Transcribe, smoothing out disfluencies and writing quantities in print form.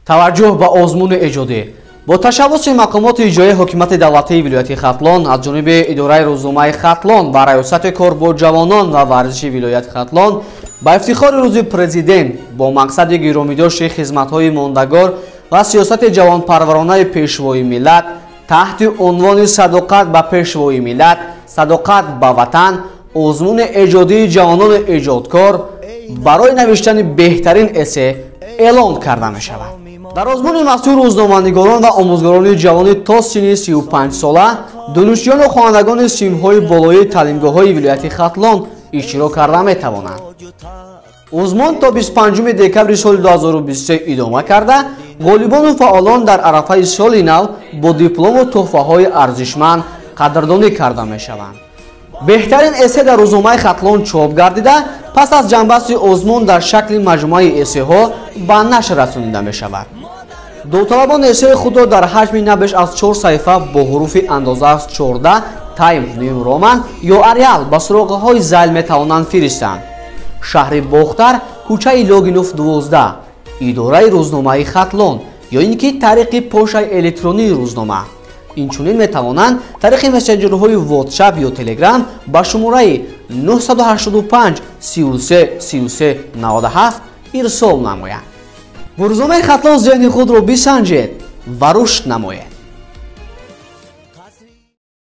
Таваҷҷӯҳ ба озмуни эҷодӣ. Бо ташаббуси мақомоти иҷроияи ҳокимияти давлатии вилояти Хатлон аз ҷониби идораи рӯзномаи Хатлон ва раёсати кор бо ҷавонон ва варзиши вилояти Хатлон ба ифтихори рӯзи президент бо мақсади гиромидошти хизматҳои мондагор ва сиёсати ҷавонпарваронаи пешвои миллат таҳти унвони «Садоқат ба пешвои миллат, садоқат ба ватан» озмуни эҷодии ҷавонони эҷодкор барои навиштани беҳтарин эссе эълон карда мешавад. Дар озмуни мазкур рӯзноманигорон ва омӯзгорони ҷавони то синни 35 сола, донишҷӯёну хонандагони синфҳои болоии таълимгоҳҳои вилояти Хатлон иштирок карда метавонанд. Озмун то 25 декабри соли 2023 идома карда, ғолибону фаъолон дар арафаи соли нав бо диплому тӯҳфаҳои арзишманд қадрдонӣ карда мешаванд. Беҳтарин эссе дар рӯзномаи Хатлон чоп гардида, пас аз ҷамъбасти озмун дар шакли маҷмӯаи эссеҳо ба нашр расонида мешавад. Довталабон эссеи худро дар ҳаҷми на беш аз чор саҳифа бо ҳуруфи андозааш 14 Time New Roman ё Arial ба суроғаҳои зайл метавонанд фиристанд: шаҳри Бохтар, кӯчаи Логинов, 12, идораи рӯзномаи Хатлон ё ин ки тариқи пошаи электронии рӯзнома. Инчунин метавонанд тариқи мессенҷерҳои WhatsApp ё Telegram ба шумораи 985 33 33 97 ирсол намоянд. Бо рӯзномаи Хатлон зеҳни худро бисанҷед ва рушд намоед.